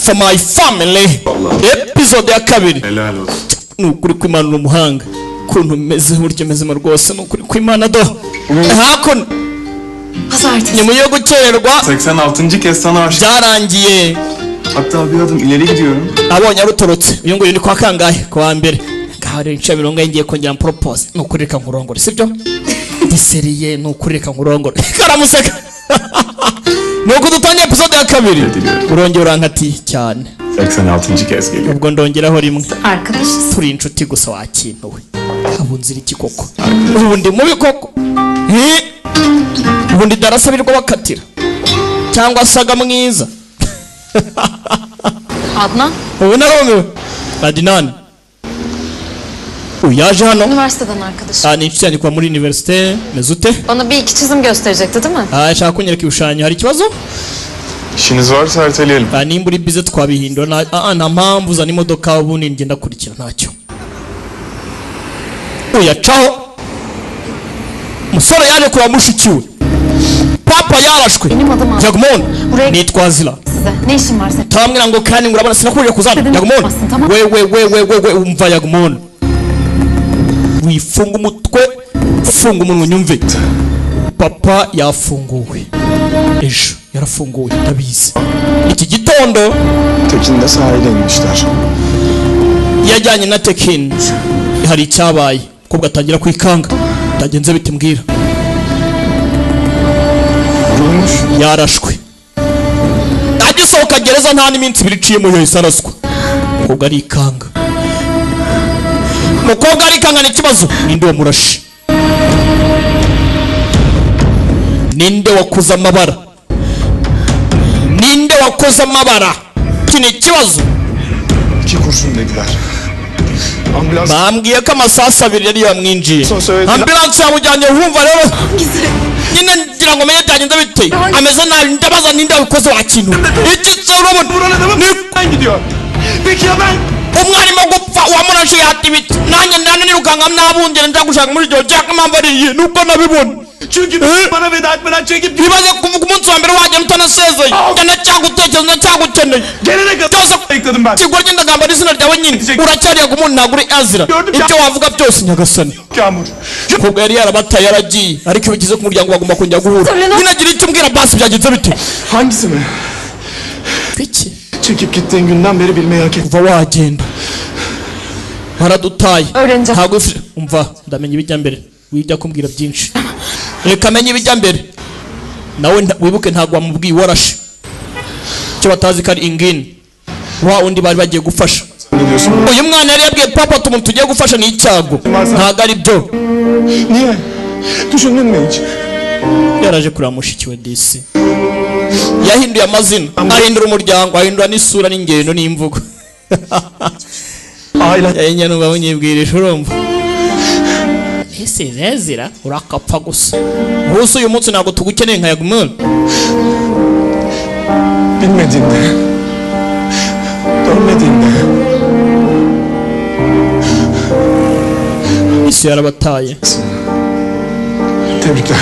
For My Family, episode ya kabiri. Helal olsun. Ni ukuri kw'Imana uri umuhanga. Ukuntu umeze, uburyo umezemo rwose, ni ukuri kw'Imana. Do hakuno. Pazartesi. Nyuma yo gukererwa 86. Kez sana aşık. byarangiye. Hatta bir adım ileri gidiyorum. Abonye arutorotse. Uyu nguyu ni kwa kangahe? Kwa mbere. Ngaho rero inshuro mirongo ngiye kongera propose. Ni ukuri reka nkurongore, sibyo? Ndi sérieux, ni ukuri reka nkurongore. Karamuseka. Ni uku dutangiye episode ya kabiri. Urongera urankatiye cyane. 86. Kez geliyor. Ubwo ndongeraho rimwe. Arkadaşız. Turi inshuti gusa. Wakintu we, ubu nzira iki koko? Ubu ndi mubi koko? Hi? Ubu ndi darasabirwa bakatira cyangwa asaga mwiza? Adnan. Ubu narumiwe. Adnan uyu yaje hano. Üniversiteden arkadaşım. Ah, ni inshuti yanjye kuva muri universite. Meze ute? Bana bir iki çizim gösterecekti, değil mi? Ah, ashaka kunyereka ibishushanyo. Hari ikibazo? İşiniz varsa erteleyelim. Ah, nimba uri bize twabihindura. Nta mpamvu, uzana imodoka ubundi ngenda kurikira, ntacyo. Uyacaho. Umusore yaje kureba mushiki we, papa yarashwe. Benim adım Aslı. Yagmon. Buraya- Nitwa Azila. Size. Ne işin var senin? Tambwira ngo kandi ngo urabona sinakubujije kuzana. Dedim, Yagmon. yapamazsın, tamam. We we we we we we, umva Yagmon, wifunga umutwe, funga umunwa unyumve. Papa yafunguwe ejo, yarafunguwe, ndabizi. Iki gitondo Tekin de sahile inmişler. yajyanye na Tekin, hari icyabaye. Umukobwa atangira kwikanga. Byagenze bite? Mbwira. Vurulmuş. Yarashwe agisohoka gereza, nta n'iminsi 2 iciyemo yahise araswa. Umukobwa arikanga, umukobwa arikanga. Ni ikibazo, ninde wamurashe? Ninde wakoze amabara? Ninde wakoze amabara? Iki ni ikibazo. İki kurşun dediler. Ambulans Bambwiye ko amasasu abiri yari yamwinjiye. Söylediler. Ambulanse yamujyanye. Wumva rero nyine ngira ngo menye byagenze bite. Ameze nabi. Ndabaza, ninde wabikoze? Wa kintu iki se? Urabona Vuran adamın Ni- gidiyor. Peki ya ben? Umwarimu gupfa uwamurashe yata ibiti, nanjye ndananirukanka nabungere nja gushaka muri icyo cyaka. Impamvu ari iyi nuko nabibona. Çünkü bana veda etmeden çekip Ibaze kuvuga umunsi wa mbere wagenda utanasezeye. Njye ndacyagutekereza, ndacyagukeneye. Gelene kadar Byose ayıkladım ben. Kigoryi, ndagamba n'izina ryawe nyine. Uracyari umuntu, ntabwo uri Azira. Gördüm. Ibyo wavuga byose, nyagasani. Yağmur. Umukobwa yari yarabataye, yaragiye, ariko iyo bigeze ku muryango bagomba kongera guhura. Söyle. Nyine agira icyo umbwira basi, byagenze bite? Hangisi mi? Biki? Çekip gittiğin günden beri bilmeyi hak ettim. Kuva wagenda waradutaye. Öğreneceğim. Ntabwo umva, ndamenya ibijya mbere, wijya kumbwira byinshi, reka menye ibijya mbere. Nawe wibuke ntabwo wamubwiye warashe. Icyo batazi ko ari ingini wa undi bari bagiye gufasha. Ne diyorsun? Uyu mwana yari yabwiye papa ati umuntu tugiye gufasha ni icyago, ntabwo ari byo. Niye? Düşündün mü hiç? Yaraje kureba mushiki we disi. Yahinduye amazina, ahindura umuryango, ahindura n'isura n'ingendo n'imvugo. Aile Yari numva munyibwirisha. Urumva ese nezira urakapfa gusa. Gusa uyu munsi ntabwo tugukeneye nka Yagmur. Bilmediğinde, dönmediğinde Isi yarabataye. Tebrikler.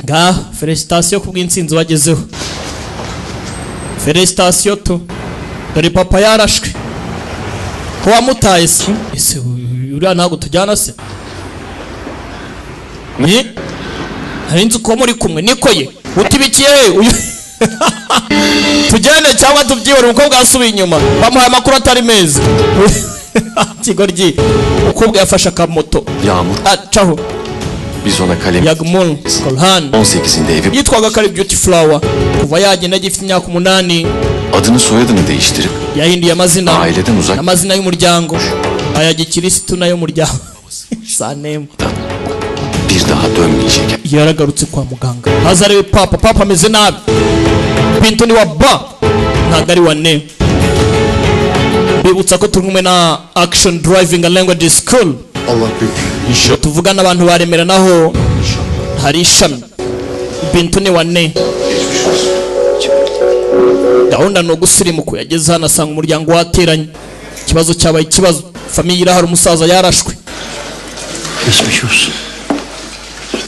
Ngaho félicitations kubw'intsinzi wagezeho, félicitations tu. Dore papa yarashwe. Ko wamutaye se? Ese uriya ntabwo tujyana se? Ni nari nzi ko muri kumwe. Niko ye utibikiye he uyu? Tujyane cyangwa tubyibore. Umukobwa yasubiye inyuma, bamuhaye amakuru atari meza. Ikigoryi, umukobwa yafashe akamoto. Yağmur acaho. Biz ona kalem Yagmur Korhan 18'inde evi yitwaga kari Beauty Flower. Kuva yagenda agifite imyaka 8 adını soyadını değiştirip yahinduye amazina aileden uzak amazina y'umuryango, aya gikirisitu n'ay'umuryango sanemu. Bir daha dönmeyecek. Yaragarutse kwa muganga, haza arebe papa. Papa ameze nabi. Pinto ni wa ba, ntabwo ari wa ne. Bibutsa ko turi kumwe na Action Driving and Language School. Allah büyük. İnşallah. Tuvuga n'abantu baremera naho hari ishami. Bintu ni wa ne. Gahunda ni ugusirimuka. Yageze hano asanga umuryango wateranye. Ikibazo cyabaye ikibazo, famille irahari, umusaza yarashwe. Geçmiş olsun.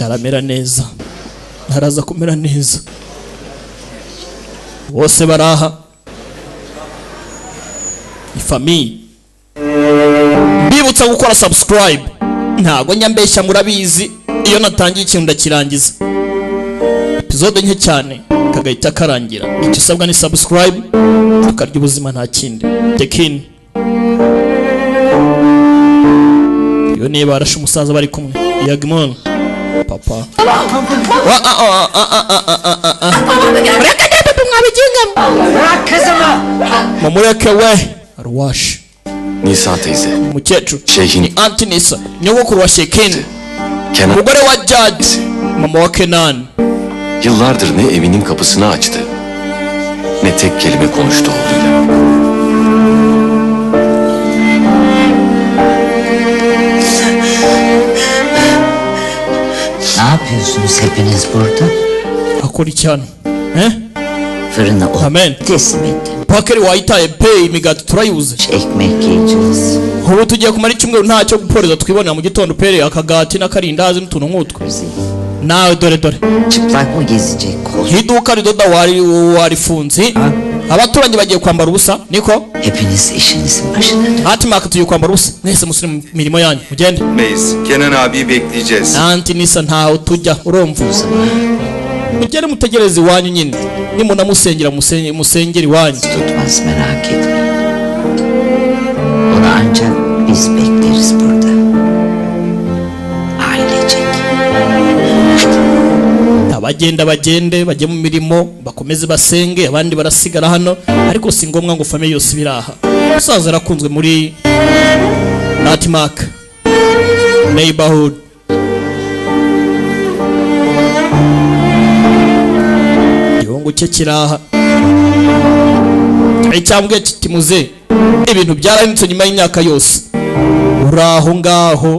Aramera neza, araza kumera neza. Bose baraha ifamille. Mbibutsa gukora subscribe, ntago nyambeshya, murabizi, iyo natangiye ikintu ndakirangiza. Episode nke cyane kagahita karangira. Icyo usabwa ni subscribe, tukarya ubuzima, nta kindi. Tekin iyo niba arashe umusaza bari kumwe Yagmon papa. Wa- ah, ah, ah, ah, ah, ah, ah, ah. Mureke papa, mwabiginga. Bırak kızımı. Mumureke we Arwash. Nisa teyze. Umukecuru Şeyhin ni Auntie Nisa, nyogokuru wa Shekin, Kenan umugore wa Judge, mama wa Kenan. yıllardır ne evinin kapısını açtı ne tek kelime konuştu oğluyla. Ne yapıyorsunuz hepiniz burada? Akora iki hano, eh? Fırını o Amen. teslim ettim. Pakeri wayitaye pe, imigati turayibuze. Ekmek yiyeceğiz. Ubu tugiye kumara icyumweru ntacyo guporeza twibonera mu gitondo pere, akagati n'akarindazi n'utuntu nk'utwo. Nawe dore dore. Çıplak mı gezecek kol? Iduka ridoda wari warifunze, abaturanyi bagiye kwambara ubusa niko. Hepiniz işinizin başına dön. Hatimaka, tugiye kwambara ubusa, mwese musubire mu mirimo yanyu mugende. Meyiz. Kenan abiyi bekleyeceğiz. Auntie Nisa, ntaho tujya, urumva? Mugende mutegereze iwanyu nyine, nimunamusengera musengere iwanyu. Tutmaz, merak etmeyin. Onu ancak biz bekleriz burada. Ailecek. Abagenda bagende, bajye mu mirimo, bakomeze basenge, abandi barasigara hano, ariko si ngombwa ngo famille yose ibiri aha. Umusaza arakunzwe muri Natmark neighborhood. Igihungu cye kiraha, icyambwe kiti: "Muze, ibintu byarahindutse nyuma y'imyaka yose uri aho ngaho,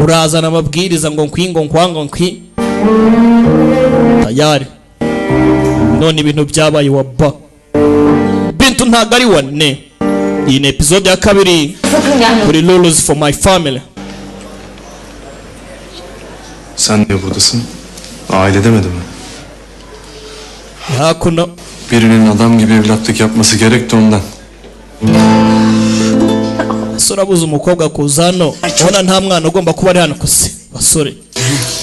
urazana amabwiriza ngo nkwi, ngo nkwa, ngo nkwi tayari, none ibintu byabaye wa ba bintu ntabwo ari wane." Iyi ni episode ya kabiri Sakın gelme. Kuri Rules for My Family. Sen niye buradasın? Aile demedi mi? Hakuno. Birinin adam gibi evlatlık yapması gerek de ondan. Basore, abuze umukobwa kuza hano, ubona nta mwana ugomba kuba ari hano. Kose basore,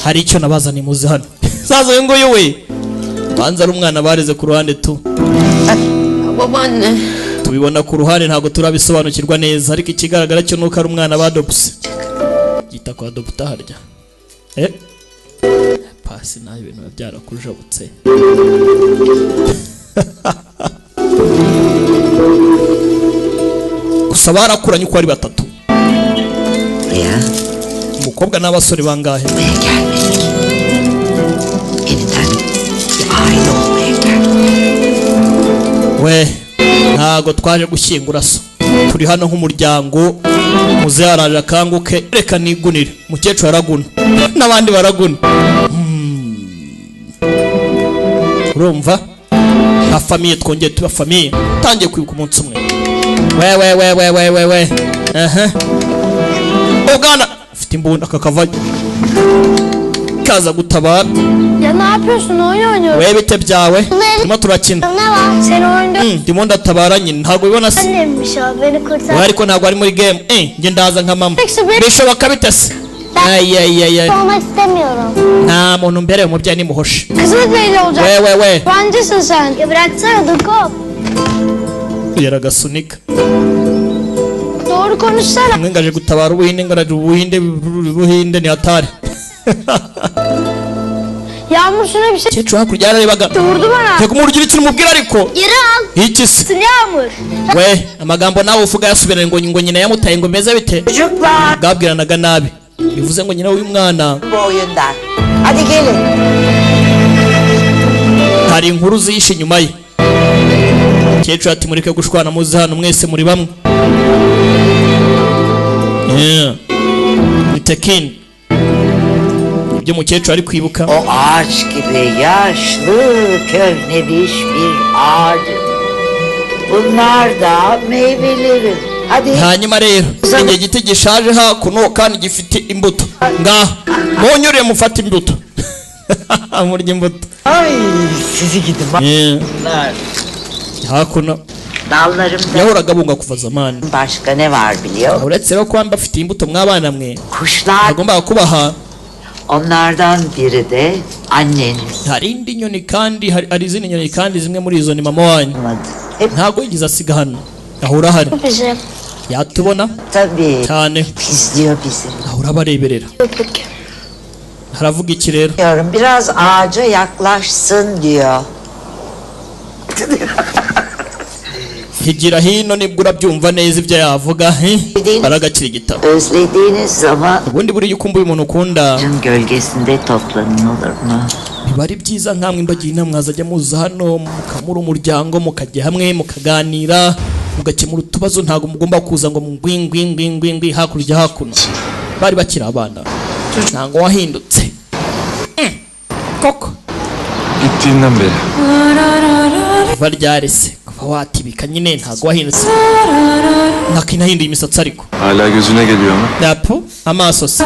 hari icyo nabazaniye, muze hano. Saza uyu nguyu we banza ari umwana bareze ku ruhande tu. Babaanne. Tubibona ku ruhande, ntabwo turabisobanukirwa neza, ariko ikigaragara cyo nuko ari umwana badopse. Yita kwa adopta harya, eh, pasi nawe ibintu biba byarakujabutse. Gusa barakuranye uko ari batatu. Buraya, Umukobwa n'abasore bangahe? buraya gelmedik. Yeniden bir aile olmaya geldik. We, ntago twaje gushyingura so, turi hano nk'umuryango. Muze yaraje akanguke, reka nigunire. Umukecuru araguna n'abandi baraguna. Urumva nka famille, twongeye tuba famille, tangiye kwibuka umunsi umwe. We we we we we we we, aha, ubwana ufite imbunda kakavayo kaza gutabara. Ya ne yapıyorsun? Oyun oynuyoruz. We, bite byawe? Turimo turakina. Ne var? Sen oyunda Ndimo ndatabara nyine, ntabwo ubibona se? annemmiş o. Beni kurtar. We, ariko ntabwo ari muri game, eh, njye ndaza nka mama. Bishoboka bite se? Ay ay ay ay. Olmak istemiyorum. Nta muntu mbereye umubyeyi, nimuhoshe. Kızımız belli olacak. We we we. Yabancısın sen. Ya bıraksana, Duko. Yaragasunika. Doğru konuşsana. Umwe ngaje gutabara Ubuhinde, ngaraje Ubuhinde, Ubuhinde ni hatari. Yağmur, şuna bir şey Umukecuru hakurya yararebaga. vurdu bana. Reka umuntu ugira ikintu umubwira ariko. Geri al. Iki se? Yağmur. We, amagambo nawe uvuga yasubiranye ngo nyina yamutaye, ngo bimeze bite? Çocuklar Bwabwiranaga nabi, bivuze ngo nyina w'uyu mwana bu oyundan. Hadi gelin. Hari inkuru zihishe inyuma ye. Umukecuru ati: "Mureke gushwana, muze hano mwese muri bamwe." Yeah. Ni Tekin, ibyo umukecuru ari kwibuka. O ağaç gibi yaşlı, köhnemiş bir ağacım. Bunlar da meyvelerim. Hadi. Hanyuma rero igihe giti gishaje hakuno kandi gifite imbuto, ngaho munyure mufate imbuto, murya imbuto. Ay, sizi gidi Yeah. bunlar. Hakuno Dallarımda yahoraga abunga kuva zamani. Başka ne var biliyor musun? Uretse rero kuba mbafitiye imbuto mw'abana mwe Kuşlar. nagombaga kubaha, Onlardan biri de anneniz. hari indi nyoni kandi hari izindi nyoni kandi zimwe muri izo ni mama wanyu. Hep Ntabwo yigeze asiga hano, ahora ahari. Bizi. Yatubona tabii cyane, izliyor bizi. ahora abareberera. Peki. Haravuga iki rero? Diyorum biraz ağaca yaklaşsın diyor. Higira hino nibwo urabyumva neza ibyo yavuga, he? Aragakira igitabo. Özlediğiniz zaman Ubundi buriya ukumbuye umuntu ukunda, ağacın gölgesinde toplanın, olur mu? Biba ari byiza nkamwe mbagira inama, mwazajya muza hano mukamura umuryango, mukajya hamwe mukaganira, mugakemura utubazo. Ntabwo mugomba kuza ngo ngwi ngwi ngwi ngwi ngwi hakurya hakuno. Bari bakiri abana, ntabwo wahindutse. Koko. Gittiğinden beri. Kuva ryarese, kuva watibika nyine, ntabwo wahindutse. Nakinahinduye imisatsi ariko. Hala gözüne geliyor mu? Napo amaso se,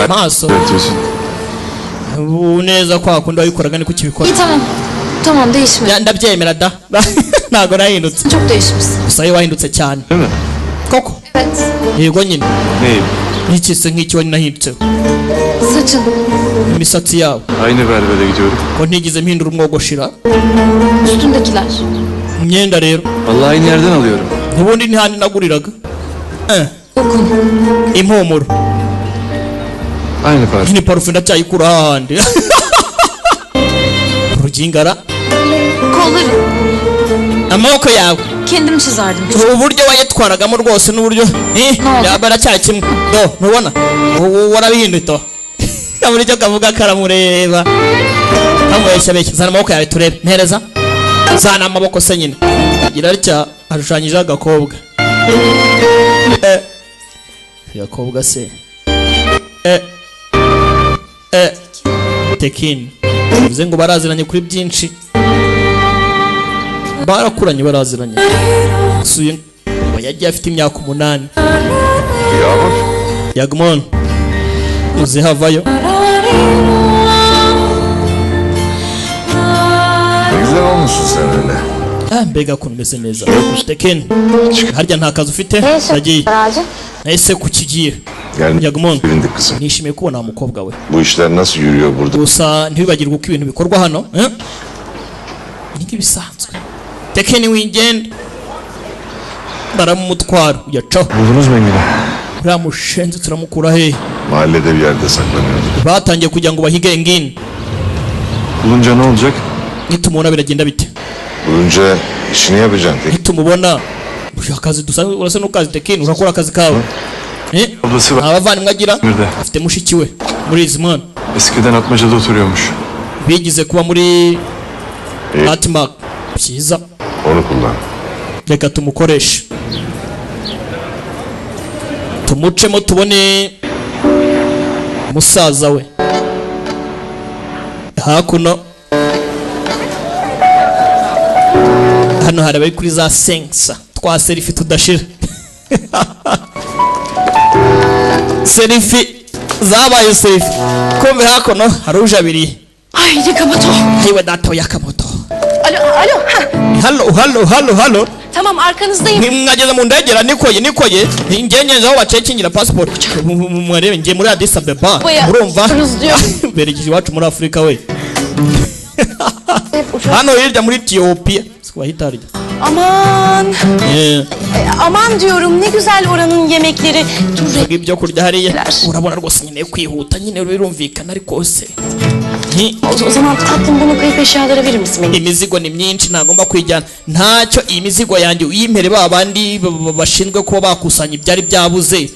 amaso. Öğretiyorsun. Ubu neza kwa kundi wabikoraga niko ukibikora. İyi, tamam. Tamam, değişme. Ya, ndabyemera da, ntabwo nahindutse. Çok değişmişsin. Gusa iyo wahindutse cyane. Değil mi? Koko. Evet. Yego nyine. Neyim? N'iki se nk'iki wari nahindutseho? Saçın. Imisatsi yawe. Aynı berbere gidiyorum. Ko ntigeze mpindura umwogoshira? Üstündekiler. Imyenda rero. Vallahi aynı yerden alıyorum. Ubundi ntihandi naguriraga. Kokun. Impumuro. Aynı parfüm. Ni parufe ndacyayikura hahandi rugingara. Kolların. Amaboko yawe. Kendim çizerdim. Uburyo wayitwaragamo rwose n'uburyo Ne oldu? yaba aracyari kimwe do, ntubona ubu warabihinduye to. Kabura icyo kavuga, karamureba, kamubeshya beshya. Zana amaboko yawe turebe, mpereza, zana amaboko se nyine. Gira atya, ashushanyijeho agakobwa. Agakobwa se, Tekin bivuze ngo baraziranye kuri byinshi, barakuranye, baraziranye. Suye ngo yagiye afite imyaka 8. Yağmur. Yagmon uzi havayo. Ne güzel olmuşsun sen öyle. Ah, mbega ukuntu umeze neza Tekin. Harya nta kazi ufite? Neyse Nagiye. ağacı. Nahise kukigiye. Gel. Yagmon, Sevindik kızım. nishimiye kubona wa mukobwa we. Bu işler nasıl yürüyor burada? Gusa ntiwibagirwe uko ibintu bikorwa hano, eh? Ni nk'ibisanzwe Tekin, wigenda baramumutwara uyacaho. Buldunuz mu Engin'i? Uriya mushenzi turamukura hehe? Mahallede bir yerde saklanıyordu. Batangiye kugira ngo bahige Engin. Bulunca ne olacak? Nitumubona biragenda bite? Bulunca işini yapacaksın tek. Nitumubona uyu akazi dusanzwe, urasa n'ukazi Tekin, urakora akazi kawe. Eh? Ablası var. Nta bavandimwe agira. Nerede? Afite mushiki we muri Izmir. Eskiden Atmaca'da oturuyormuş. Bigize kuba muri Atmak byiza. Onu kullan. Reka tumukoreshe, tumucemo tubone musaza we. Hakuno hano hari abari kuri za senkisa twa selfie tudashira, selfie zabaye selfie. Kumbe hakuno hari ujabiriye. Ay, yakamoto. Hayiwe data, yakamoto. Alo, alo. Hah, Halo, halo, halo, halo. Tamam, arkanızdayım. Mwageze mu ndegera nikoye nikoye ngengenje aho bacekingira passport. Mwarebe ngiye muri Addis Ababa. Oya, Urumva ruzdiyor. berekeje iwacu muri Afurika we. Hep uçak. Hano hirya muri Ethiopia sikwahita harya. Aman. Aman diyorum, ne güzel oranın yemekleri. Dur. Ibyo kurya hariya urabona rwose nyine kwihuta nyine birumvikana ariko se Nti- O zaman tatlım, bunu kayıp eşyalara verir misin benim? Imizigo ni myinshi, ntagomba kwijyana ntacyo. Iyi mizigo yanjye uyimpere ba bandi bashinzwe kuba bakusanya ibyari byabuze.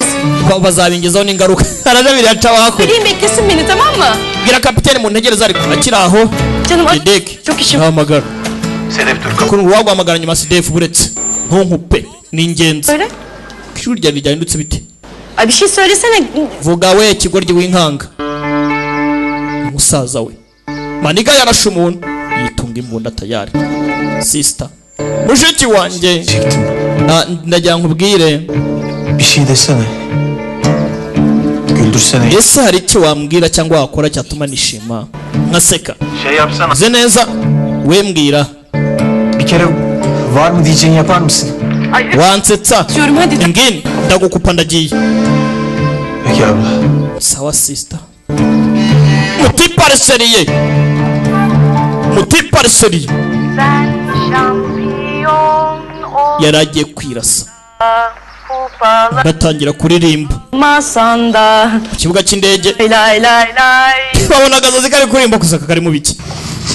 Bazabingezaho n'ingaruka arajabiri aca hakurya. Vereyim, beklesin beni, tamam mı? Bwira kapiteni mu ntegereze ariko akiri aho. Canım Yedek. çok işim. Hamagara kuri uwaguhamagara nyuma. Sidefu buretse ntunkupe, ni ingenzi. Söyle. Ishuri ryawe ryahindutse bite? Ay, bir şey söylesene. Vuga we kigoryi w'inkanga. Umusaza we maniga yarashe umuntu yitunga imbunda tayari. Sister, mushiki wanjye. Ah, ndagira nkubwire. Bir şey desene. Güldürsene. Ese hari icyo wambwira cyangwa wakora cyatuma nishima nkaseka? Şey yapsana. Uze neza we, mbwira. Bir kere var mı diyeceğini yapar mısın? Wansetsa. Diyorum hadi. Engin, ndagukupa, ndagiye. Peki abla. Sawa sister. Mutipe ari sérieux, mutipe ari sérieux, yari agiye kwirasa, batangira kuririmba Masanda. Ku kibuga cy'indege. Lay lay lay. Babona agasazi kari kuririmba gusa karimo biki,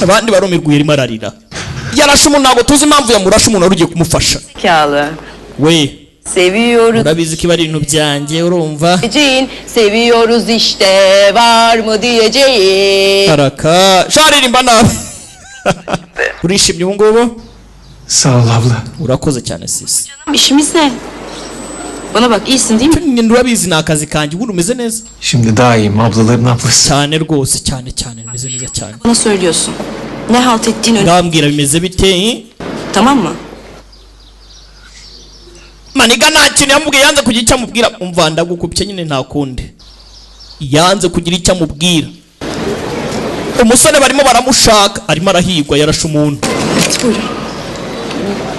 abandi barumirwa. Yarimo ararira, yarashe umuntu, ntabwo tuzi impamvu yamurashe, umuntu wari ugiye kumufasha. Zekalı. We. Seviyoruz. Urabizi ko iba ari ibintu byanjye, urumva. Diyeceğin, seviyoruz işte, var mı diyeceğin. Araka sharirimba nabi. Urishimye ubu ngubu? Sağ ol abla. Urakoze cyane sisi. İşimiz ne? Bana bak, iyisin değil mi? Nyine urabizi, ni akazi kanjye. Ubundi umeze neza? Şimdi daha iyiyim, ablaların ablası. Cyane rwose, cyane cyane, meze neza cyane. Bana söylüyorsun. Ne halt ettiğin önemli. Ngambwira bimeze bite, eh? Tamam mı? Maniga nta kintu yamubwiye, yanze kugira icyo amubwira. Umva, ndagukubye nyine, nta kundi, yanze kugira icyo amubwira. Umusore barimo baramushaka, arimo arahigwa, yarashe umuntu. Evet, buyurun.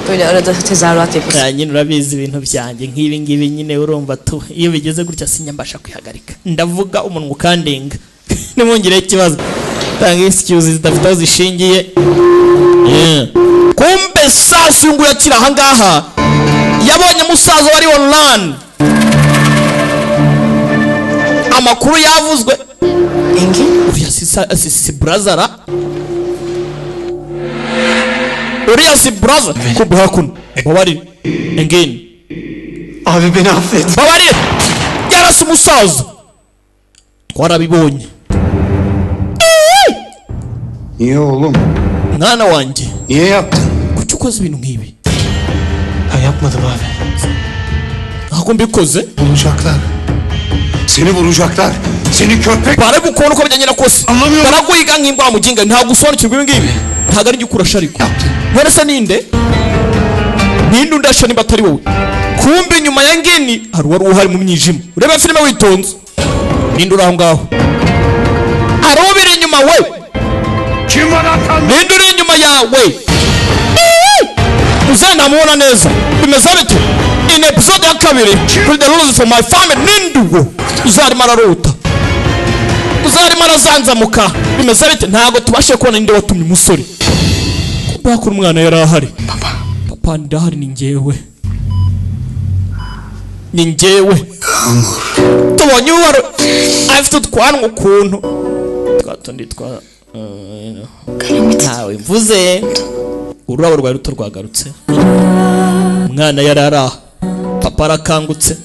Böyle arada tezahürat yapıyorsun. Ya nyine urabizi, ibintu byanjye nk'ibi ngibi nyine, urumva tu, iyo bigeze gutya sinyambasha kwihagarika, ndavuga umunwa ukandenga. Nimwongereho ikibazo, tanga excuse zidafite aho zishingiye. Yeah. Kumbe sasa uyu nguyu akiri ahangaha yabonye musaza wari online, amakuru yavuzwe. Engin. Uriya si brazara, uriya si braza. Kumbe hakuno, babarire Engin. Abi, beni affet. Babarire, yarase umusaza, twarabibonye. Niye oğlum? Mwana wanjye. Niye yaptın? Kuki ukoze ibintu nk'ibi? Ben yapmadım abi. Ntabwo mbikoze. Bulacaklar. Seni vuracaklar. Seni köpek. Baragukubona uko bijyanye na kose. Anlamıyorum. Baraguhiga nk'imbwa wa muginga. Ntabwo usobanukirwa ibi ngibi, ntabwo ari njye ukurasha ariko. Yaptın. None se ninde, ninde undasha niba atari wowe? Kumbe inyuma ya ngeni hari uwari uhari mu mwijima. Ureba filime witonze, ninde uri aho ngaho? Hari ubiri inyuma we. Kim var arkanda? Ninde uri inyuma yawe? Uzanamubona neza. Bimeze bite? In episode ya kabiri kuri The Rules for My Family, ninde uwo uzarimo ararota, uzarimo arazanzamuka? Bimeze bite? Ntabwo tubashe kubona ninde watumye umusore. Kumbe hakuri umwana yari ahari. Papa, ndahari, ni njyewe, ni njyewe. Tubonye uwari afite utwanwa ukuntu twa tundi twa ntawe mvuze. Ururabo rwari ruto rwagarutse. Umwana yari ari aho, papa arakangutse.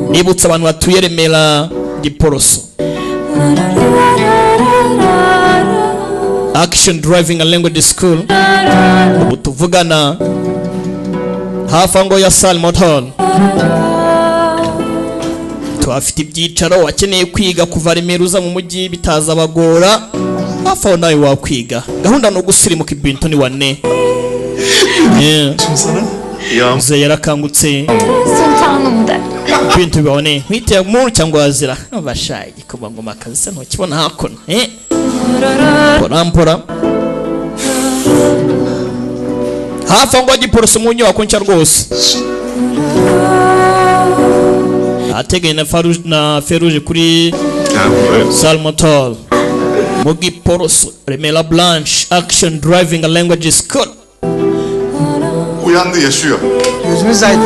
Nibutse abantu batuye Remera, Giporoso, Action Driving and Language School ubu tuvugana, hafi aho ngaho ya Salmon Hall tuhafite ibyicaro. Wakeneye kwiga kuva Remera uza mu mujyi bitaza bagora, hafi aho nawe wakwiga. Gahunda ni ugusirimuka ibintu ni wane. Yeah. Sana. Muzehe yarakangutse. Sultanım de. Bintu bibone nkwite muntu cyangwa wazira bashaye igikomangoma kazi ntukibona hakuno, eh, mpora mpora hafi aho ngaho Giporoso mu nyubako nshya rwose ahateganye na Faru- na feruje kuri Salmotol mu Giporoso, Remera Branch, Action Driving and Language School. Uyandı, yaşıyor. Gözümüz aydın.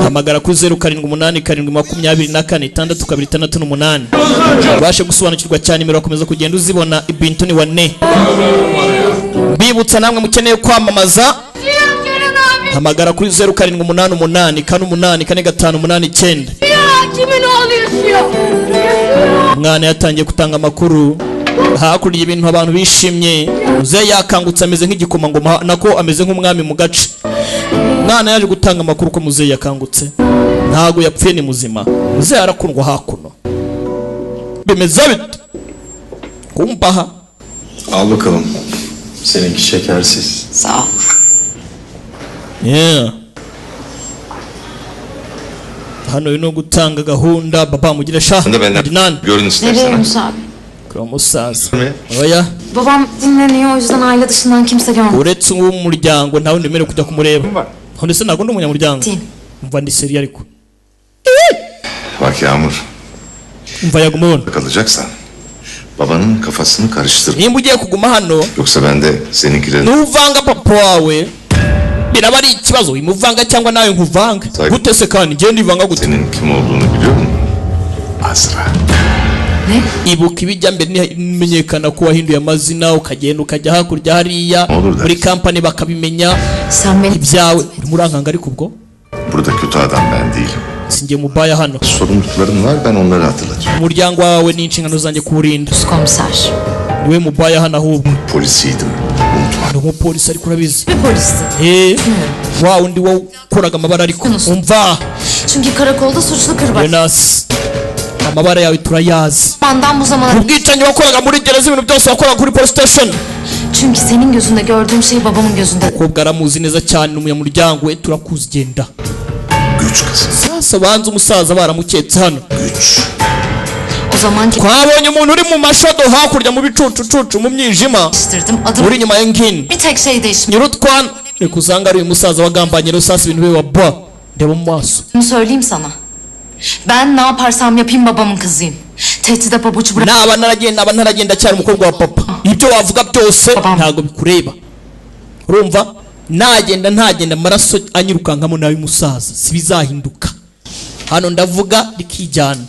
Hamagara kuri 0787246268 ubashe gusobanukirwa cyane. Nimero bakomeza kugenda uzibona. Ibintu ni wane. Mbibutsa namwe mukeneye kwamamaza, hamagara kuri 0788484589. Kimin oğlu yaşıyor? Umwana yatangiye gutanga amakuru hakurya, ibintu abantu bishimye. Muzehe yakangutse, ameze nk'igikomangoma, nako ameze nk'umwami mu gace. Umwana yaje gutanga amakuru ko muzehe yakangutse, ntabwo yapfuye, ni muzima. Muzehe arakundwa hakuno. Bimeze bite kumbaha? Al bakalım. Seninki şekersiz. Sağ ol. Yeah. Hano no gutanga gahunda, baba mugire sha. Sen de benden Adnan. görün Nereye istersen. Musa abi? Kuri musaza. Mi? Oya. Babam dinleniyor, o yüzden aile dışından kimse görmüyor. Uretse uw'umuryango, nta wundi wemerewe kujya kumureba. None se ntabwo ndi umunyamuryango? Değil. Umva, ndi sérieux ariko. Bak Yağmur, Umva Yagumur, kalacaksan babanın kafasını karıştır. Nimba ugiye kuguma hano, Yoksa ben de seninkilerin nuvanga papa wawe biraba ari ikibazo. Imuvanga cyangwa nawe nkuvanga. Saygı- Gute se kandi njyewe ndivanga gute? Senin kim olduğunu biliyor musun? Azra. Ibuka ibijya mbere, nimenyekana ko wahinduye amazina, ukagenda ukajya hakurya hariya Olur dersin. muri kampani bakabimenya Sen beni ibyawe. Urimo urankanga ariko ubwo. Burada kötü adam ben değilim. Sinjye mubaya hano. Sorumluluklarım var, ben onları hatırlatıyorum. Umuryango wawe ni inshingano zanjye kuwurinda. komiser. Niwe mubaya hano ahubwo. Polisiydim. Unutma. Ni umupolisi ariko urabizi. Bir polisti. Wa wundi wakoraga amabara ariko umva. Çünkü karakolda suçlu kırbaç. Jonas, amabara yawe turayazi. Zamandan bu zamana. Ubwicanyi wakoraga muri gereza, ibintu byose wakoraga kuri police station. Çünkü senin gözünde gördüğüm şey babamın gözünde. Umukobwa aramuzi neza cyane, ni umunyamuryango we, turakuzi, genda. Güç kızım. Sasa banza umusaza baramuketse hano. Güç. O zaman Twabonye umuntu uri mu mashodo hakurya mu bicucucucu mu mwijima geliştirdim. Adım uri inyuma ya ngini. bir tek şey değişmiyor. Nyirutwana reka usanga ari uyu musaza wagambanye rusasa ibintu biba ba ndeba mu maso. Söyleyeyim sana. Ben ne yaparsam yapayım babamın kızıyım. Tehdide pabuç bırak. Naba naragenda, naba ntaragenda, cyari umukobwa wa papa. Ibyo wavuga byose ntabwo bikureba, urumva? Nagenda ntagenda, amaraso anyirukankamo n'ay'umusaza si bizahinduka. Hano ndavuga rikijyana,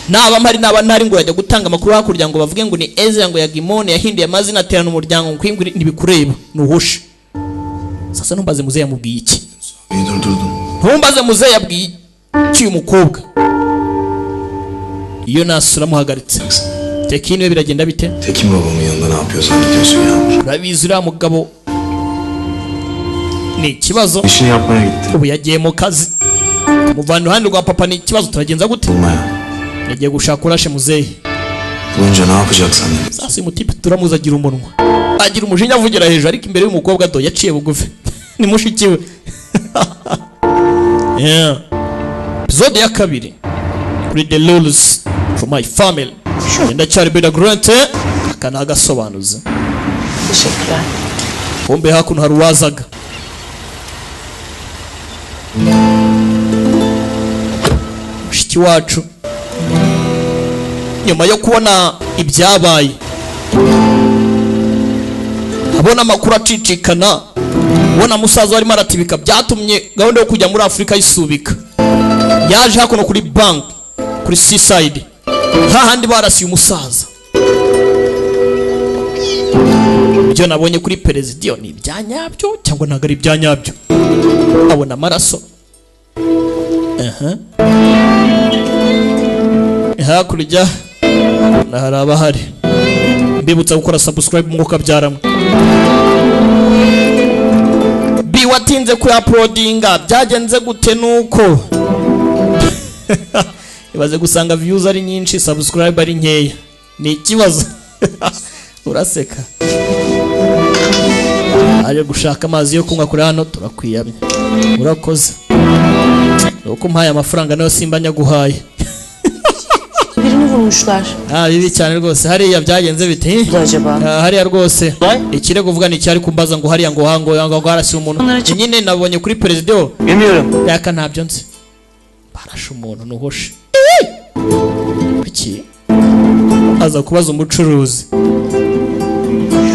naba mpari naba ntari, ngo yajya gutanga amakuru hakurya ngo bavuge ngo ni Ezra, ngo ya Gimone yahinduye amazina aterana umuryango, ngo kwinguri ntibikureba, nuhushe. Sasa ntumbaze muzehe yamubwiye iki. İyi durdurdun. Ntumbaze muzehe yabwiye iki uyu mukobwa. Iyo nasura amuhagaritse Tekin we biragenda bite? Tekin babamın yanında ne yapıyor zannediyorsun Yağmur? Urabizi, uriya mugabo ni ikibazo. İşini yapmaya gitti. Ubu yagiye mu kazi, kumuvana iruhande rwa papa ni ikibazo. Turagenza gute? Bulmaya. Yagiye gushaka urashe muzehe. Bulunca ne yapacak zannediyorsun? Sasa uyu mutipe turamuzi, agira umunwa, agira umujinya, avugira hejuru, ariko imbere y'umukobwa do yaciye bugufi, ni mushiki we. Yeah. Episode ya kabiri kuri The Rules for My Family. Ndacyari Beda Grant, aka ni agasobanuzi. Teşekkürler. Kumbe hakuno hari uwazaga. Mushiki wacu nyuma yo kubona ibyabaye, abona amakuru acicikana, ubona musaza arimo aratibika, byatumye gahunda yo kujya muri Afurika yisubika. Yaje hakuno kuri banki, kuri seaside, hahandi barasiye umusaza. Ibyo nabonye kuri perezidiyo ni ibya nyabyo cyangwa ntabwo ari ibya nyabyo? Abona amaraso. Aha hakurya na hari abahari. Mbibutsa gukora subscribe mwuka byaramwe bi watinze kuri uploadinga, byagenze gute? Nuko ibaze gusanga views ari nyinshi, subscribe ari nkeya, ni ikibazo. Uraseka. Aje gushaka amazi yo kunywa kuri hano. Turakwiyamye, urakoze. Uko mpaye amafaranga nayo simba nyaguhaye. Birini vurmuşlar. Ah, bibi cyane rwose. Hariya byagenze bite? Acaba? Ah, hariya rwose ikirego uvuga ni icyari kumbaza ngo hariya ngo harasiye umuntu nyine nabonye kuri perezida. Bilmiyorum. Yaka ntabyo nzi, barashe umuntu nuhoshe. Kuki aza kubaza umucuruzi?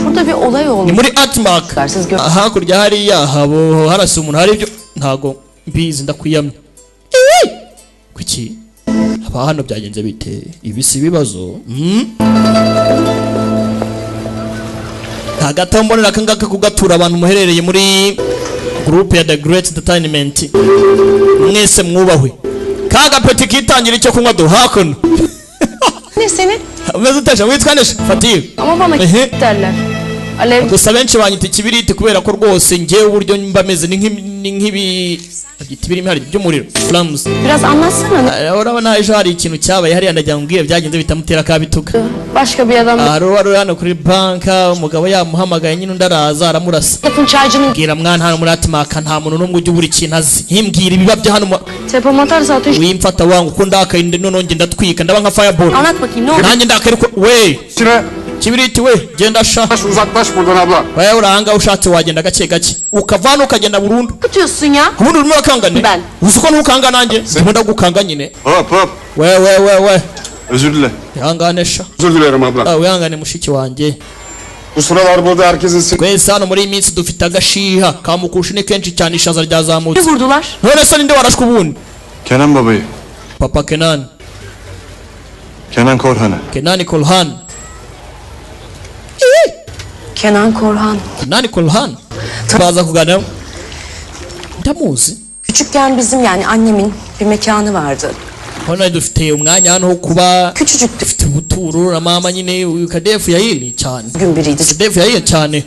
Şurada bir olay Ni olmuş. muri Atmark. Siz gör- Hakurya hariya habo harasiye umuntu, hari ibyo ntago mbizi, ndakwiyamye. Kuki haba hano byagenze bite? Ibi si ibibazo? Hagati aho mbonera aka ngaka kugatura abantu muherereye muri groupe ya The Great Entertainment, mwese mwubahwe. Ka gapeti kitangira icyo kunywa do hakuno. Ne senin? Umeze utesha? Witwa nde? Fatiye. Ama bana Ehe. derler. Alev Gusa benshi banyita ikibiriti kubera ko rwose njyewe uburyo mba meze ni nk'ibi babyita ibirimo hari by'umuriro, flames. Biraz anlatsana. Urabona ejo hari ikintu cyabaye hariya, ndagira ngo umbwire byagenze bitamutera kabituka. Başka bir adam. Hari uwari uri hano kuri banka, umugabo yamuhamagaye nyine, undi araza aramurasa. Lafın çaycının Mbwira mwana, hano muri Atimaka nta muntu n'umwe ujya ubura ikintu azi. Ntimbwira ibiba byo hano Tepem atarsa ateş. Wimfata wanga uko ndakaye, noneho njye ndatwika, ndaba nka fireball. Anlat bakayım, ne oldu? Nanjye ndakaye ariko we. Süre. Kibiriti we, genda sha. Uzaklaş buradan abla. Wewe urahanga, ushatse wagenda gake gake, ukava hano ukagenda burundu. Tutuyorsun ya. Ubundi urimo urakangane. Ben. Uzi ko ntukanga nanjye ndimo ndagukanga nyine. Hop hop. We we we we. Özür dile. Ihangane sha. Özür dilerim abla. Ah, wihangane mushiki wanjye. Bu sıralar burada herkesin sin- Twese hano muri iyi minsi dufite agashiha kamukusha, ni kenshi cyane, ishaza ryazamutse. Vurdular. None se ninde warashwe ubundi? Kenan babayı. Papa Kenan. Kenan Korhan'ı. Kenan Kolhan. Kenan Korhan. Kenan Kolhan, baza kuganira, ndamuzi. Küçükken bizim, yani annemin bir mekanı vardı. Hano dufite umwanya hano ho kuba. Küçücüktü. Dufite ubuturo na mama nyine. Uyu kadefu yayili cyane. Gün biriydi. Kadefu yayili cyane.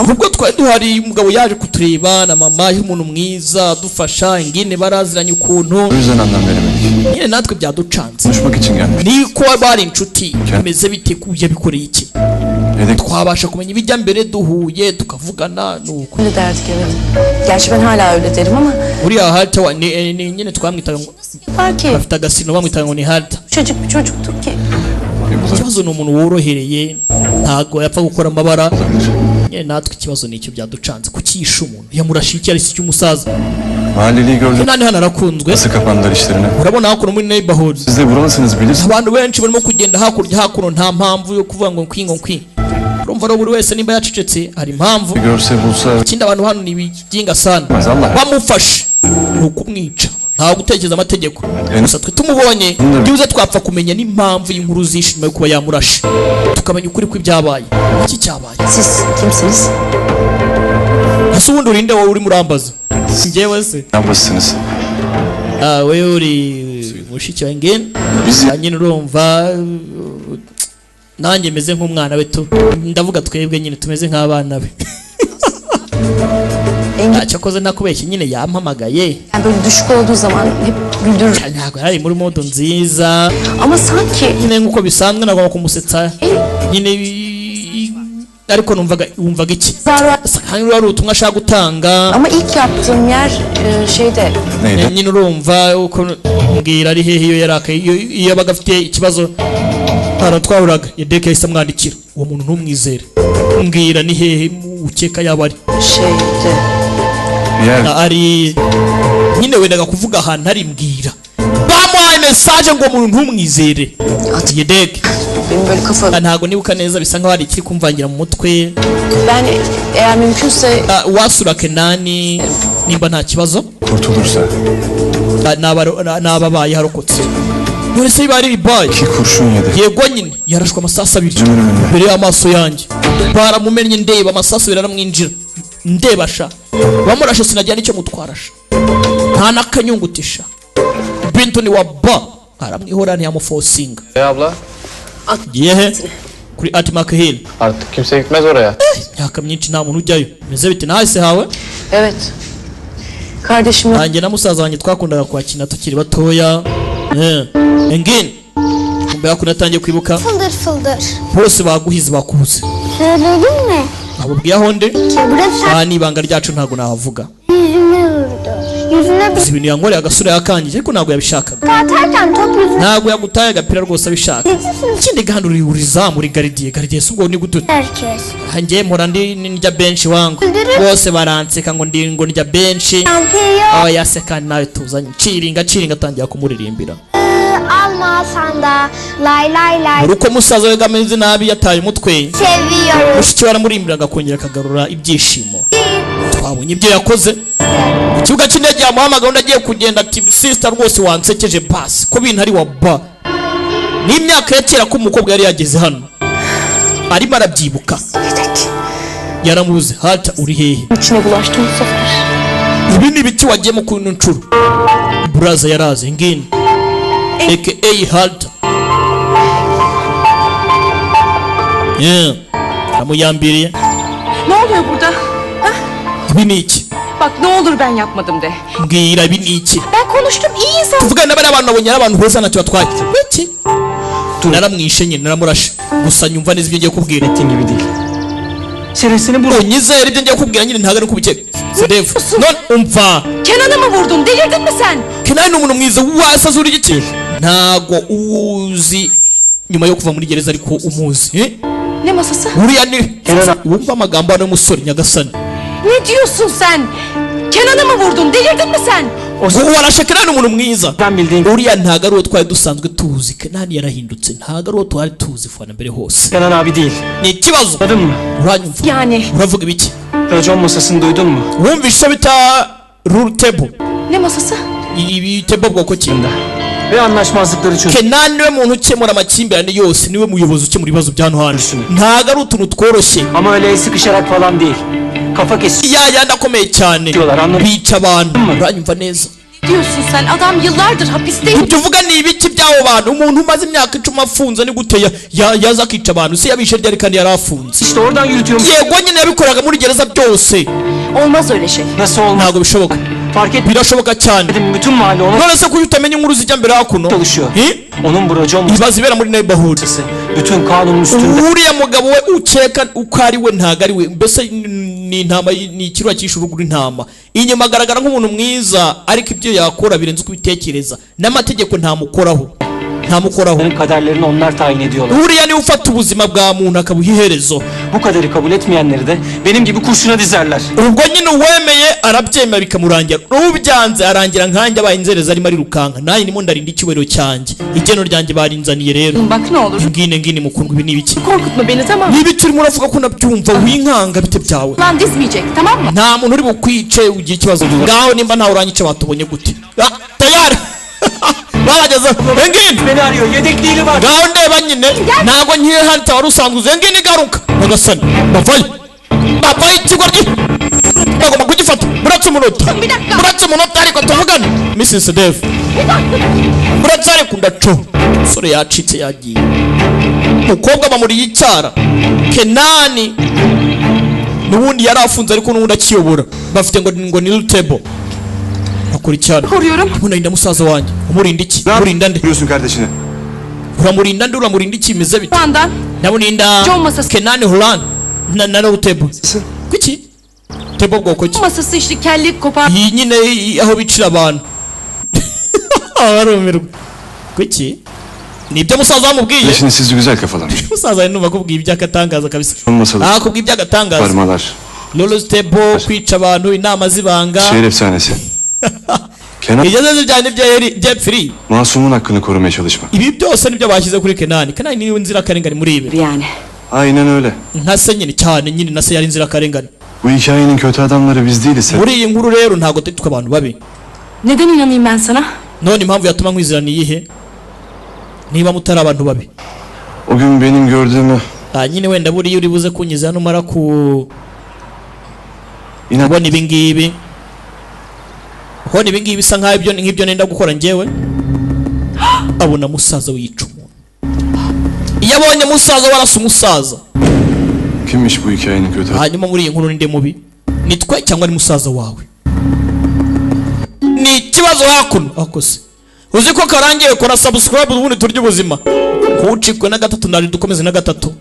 Ubwo twari duhari, umugabo yaje kutureba na mama, y'umuntu mwiza adufasha, ingine baraziranye ukuntu. O yüzden anlam veremedik. Nyine natwe byaducanze. Konuşmak için gelmiş. Niko bari inshuti, bimeze bite, ku yabikoreye iki? Yedek Twabasha kumenya ibijya mbere duhuye tukavugana, nuko. Öyle derdik, evet. Gerçi ben hala öyle derim ama. Uriya Halta ni nyine twamwitaga ngo Yapar ki? bafite agasino bamwitaga ngo ni Halta. Çocuk bir çocuktur ki. Ikibazo ni umuntu worohereye, ntabwo yapfa gukora amabara nyine. Natwe ikibazo ni icyo, byaducanze. Kuki yishe umuntu? Yamurashe iki? Ari cy'umusaza. Mahalleliyi gördüm. Nani hano arakunzwe. Nasıl kapandılar işlerine? Urabona hakuno muri neighborhood. Siz de buralısınız, bilirsiniz. Abantu benshi barimo kugenda hakurya hakuno, nta mpamvu yo kuvuga ngo nkwi ngo nkwi. Urumva rero, buri wese nimba yacecetse hari impamvu. Görse bulsa Ikindi, abantu hano ni ibiginga sana. Allah. Bamufashe ni ukumwica, nta gutekereza amategeko. Gusa twe tumubonye, byibuze twapfa kumenya n'impamvu y'inkuru zishe nyuma yo kuba yamurashe, tukamenya ukuri kw'ibyabaye. Iki cyabaye. Siz kimsiniz? Ese ubundi urinde wowe urimo urambaza njyewe se? Ablasısınız. Ah, wewe uri mushiki wa ngene nyine, urumva nanjye meze nk'umwana we tu. Ndavuga twebwe nyine tumeze nk'abana be. Cyakoze ntakubeshye nyine yampamagaye. Yani böyle düşük olduğu zaman hep güldürür. Ntabwo yari muri mood nziza. Ama sanki Nyine nk'uko bisanzwe nagomba kumusetsa nyine, ariko numvaga, wumvaga iki? Zarar. Asa kandi ari ubutumwa ashaka gutanga. Ama ilk yaptığım yer şeyde. Neydi? Nyine urumva uko mbwira ari hehe iyo yarakaye, iyo yabaga afite ikibazo, ahantu twahuraga. Yedeke yahise amwandikira: uwo muntu ntumwizere, mbwira ni hehe ukeka yaba ari. Şeyde. Bir yer Ari nyine wendaga kuvuga ahantu ari, mbwira. Bamuhaye message ngo umuntu ntumwizere, Yedeke. Benim böyle kafa. Ntabwo nibuka neza, bisa nkaho hari ikiri kumvangira mu mutwe. Ben eğer mümkünse Ah, wasura Kenani nimba nta kibazo. Kurtulursa Ah, n'ababaye harokotse. None se biba ari bibaye? iki kurşun yedi. Yego nyine, yarashwe amasasu abiri Gözümün önünde. imbere y'amaso yanjye, baramumennye ndeba, amasasu abiri aramwinjira ndeba sha. Bamurashe sinagira n'icyo mutwarasha, nta n'akanyungutisha. Bintu ni wa ba aramwihora, ntiyamufosinga. E abla? Giye he? Kuri Atmak Hill. Artık kimse gitmez oraya. Imyaka myinshi nta muntu ujyayo. Meze bite nahise hawe? Evet. Kardeşim Nanjye na musaza wanjye twakundaga kwakina tukiri batoya. Engin kumbe hakuno atangiye kwibuka. Fıldır fıldır. Bose baguhize, bakubuze. Söyledin mi? Abubwiye aho ndi. Burası Aha ni ibanga ryacu, ntabwo nahavuga. yüzüme vurdu. Yüzüne bir Uzi ibintu yankoreye, agasura yakangije, ariko ntabwo yabishakaga. atarken top yüzüne Ntabwo yagutaye agapira rwose abishaka. Ikindi kandi uri izamu, uri gardien. Gardien si ubwo ni gute? Herkes. Njye mpora ndi ndya benshi wangu, bose baranseka ngo ndi ngo ndya benshi. Şampiyon Oya se kandi nawe tuzanye ciringa ciringa, atangira kumuririmbira. Almasan da lay lay lay. Buri uko musaza we ameze nabi, yataye umutwe, Seviyorum. mushiki we aramurimbira, agakongera akagarura ibyishimo. Twabonye ibyo yakoze ku kibuga cy'indege, yamuhamagaye undi agiye kugenda, ati sister rwose wansekeje basi, ko bintu ari wa ba n'imyaka ya kera ko umukobwa yari yageze hano, arimo arabyibuka. Yedek. Yaramubuze. Hata uri hehe? İçine bulaştım bu sefer. Ibi ni ibiki wagiyemo kuri ino nshuro? Buraza yaraze ngini aka Halta. Yeah. Amuyambiriye. Ne oluyor burada? Ibi ni iki? Bak ne olur ben yapmadım de. Mbwira, ibi ni iki? Ben konuştum, iyi insan. Tuvugane n'abari abantu nabonye ari abantu beza, ntacyo batwaye. Iki naramwishe nyine, naramurashe. Gusa nyumva neza ibyo ngiye kubwira. Ettiğin gibi değil. Şerefsini bur. Unyizere, ibyo ngiye kubwira nyine ntabwo ari kubikeka. Sedefu, none umva. Kenan'ı mı vurdun? Delirdin mi sen? Kenani ni umuntu mwiza, wasaze uri iki? Ntago uzi Nyuma yo kuva muri gereza, ariko umuzi, eh? Ne masası? Uriya ni wumva amagambo hano y'umusore, nyagasani. Ne diyorsun sen? Kenan'ı mı vurdun? Delirdin mi sen? Ubu warashe Kenani, umuntu mwiza. Ben bildiğin Uriya ntago ari uwo twari dusanzwe tuzi. Kenani yarahindutse, ntago ari uwo twari tuzi fana mbere hose. Kenan abi değil. Ni ikibazo. Anladın mı? Uranyumva? Yani Uravuga ibiki? Racon masasını duydun mu? Wumvishe icyo bita rule table? Ne masası? Ibi table bwoko ki? Ve anlaşmazlıkları çöz. Kenani niwe muntu ukemura amakimbirane yose, niwe muyobozi ukemura ibibazo bya hano hantu. Ntago ari utuntu tworoshye. Ama öyle el sıkışarak falan değil. Kafa kesiyorlar. Ya yandi akomeye cyane. Diyorlar, anladın Bica abantu. Uranyumva neza? Ne diyorsun sen? Adam yıllardır hapisteydi. Ibyo uvuga ni ibiki by'abo bantu? Umuntu umaze imyaka 10 afunze, ni gute yaza akica abantu? Se yabishe ryari kandi yari afunze? İşte oradan yürütüyormuş. Yego nyine, yabikoraga muri gereza byose. Olmaz öyle şey. Nasıl olmaz? Ntabwo bishoboka. Fark etmedim. Birashoboka cyane. Bütün mahalle ona None se kuki utamenya inkuru zijya mbere hakuno? çalışıyor. Hi? Onun bu racon Ibibazo ibera muri neighborhood. masası. Bütün kanunun üstünde. Uriya mugabo we ukeka uko ari we, ntago ari we. Mbese ni intama, ni ikirura cyishe urugu rw'intama. Inyuma agaragara nk'umuntu mwiza, ariko ibyo yakora birenze uko ubitekereza, n'amategeko ntamukoraho, ntamukoraho. Onların kaderlerini onlar tayin ediyorlar. Uriya niwe ufata ubuzima bwa muntu akabuha iherezo. Bu kaderi kabul etmeyenleri de benim gibi kurşuna dizerler. Ubwo nyine uwemeye arabyemera bikamurangira, ubyanze arangira nkanjye, abaye inzerezi arimo arirukanka. Nanjye ndimo ndarinda icyubahiro cyanjye, igeno ryanjye barinzaniye rero. Bak ne olur. Ngine ngine mukundwa, ibi ni ibiki? Korkutma beni, tamam mı? Niba icyo urimo uravuga ko nabyumva, winkanga, bite byawe? Lan dizmeyecek, tamam mı? Nta muntu uri bukwice ugira ikibazo. Ngaho nimba ntawe uranyica, batubonye gute? Ah, tayari babageze ngini. Beni arıyor. Yedek değili var. Ngaho ndeba nyine, ntabwo nkiri hano wari usanzwe uzi. Ngini garuka, nyagasani. Bavayo, bavayo, ikigoryi bagomba kugifata. Buretse umunota, buretse umunota, ariko tuvugane, Mrs Dave, buretse. Ariko ndaco umusore yacitse, yagiye. Umukobwa bamuriye icyara. Kenani n'ubundi yari afunze, ariko n'ubundi akiyobora. Bafite ngo ni table, akora icyara. Koruyorum. Munarinda musaza wanjye. Umurinda iki? Umurinda nde? Biliyorsun kardeşini. Uramurinda nde? Uramurinda iki? Bimeze bite? Handan. Ndamurinda John masası. Kenani Hulan na Rutebo. Kuki table bwoko ki? Masası işte, kellik kopar. Iyi nyine, aho bicira abantu, barumirwa. Kuki nibyo musaza wamubwiye? Kardeşini siz güzel kafalamış. Musaza numva akubwiye iby'agatangaza kabisa. John masalı. Ah, akubwiye iby'agatangaza. Parmalar. Lolo table, kwica abantu, inama z'ibanga. Şehir efsanesi. Kenan Ibyo byose byane bya yeri Jeffrey. masumun hakkını korumaya çalışmak. Ibi byose nibyo bashyize kuri Kenani. Kenani niwe nzirakarengane muri ibi. Yani. Aynen öyle. Nka se nyine, cyane nyine, na se yari inzirakarengane. Bu hikayenin kötü adamları biz değiliz. Muri iyi nkuru rero ntabwo turi twe abantu babi. Neden inanayım ben sana? None impamvu yatuma nkwizera ni iyihe niba mutari abantu babi? O gün benim gördüğümü Ah, nyine wenda buriya uri buze kunyiza numara ku inan kubona ibi ngibi, kubona ibi ngibi bisa nkaho ibyo nk'ibyo nenda gukora njyewe. Abona musaza wica umuntu. Iyo abonye musaza warasa umusaza. Kimmiş bu hikayenin kötü Hanyuma muri iyi nkuru ninde mubi? Ni twe cyangwa ni musaza wawe? Ni ikibazo hakuno akose. Uzi ko karangiye? Kora subscribe ubundi turya ubuzima, ntucikwe na gatatu. Ndaje dukomeze na gatatu.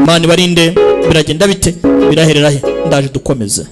Mani barinde, biragenda bite? Biraherera he? Ndaje dukomeze.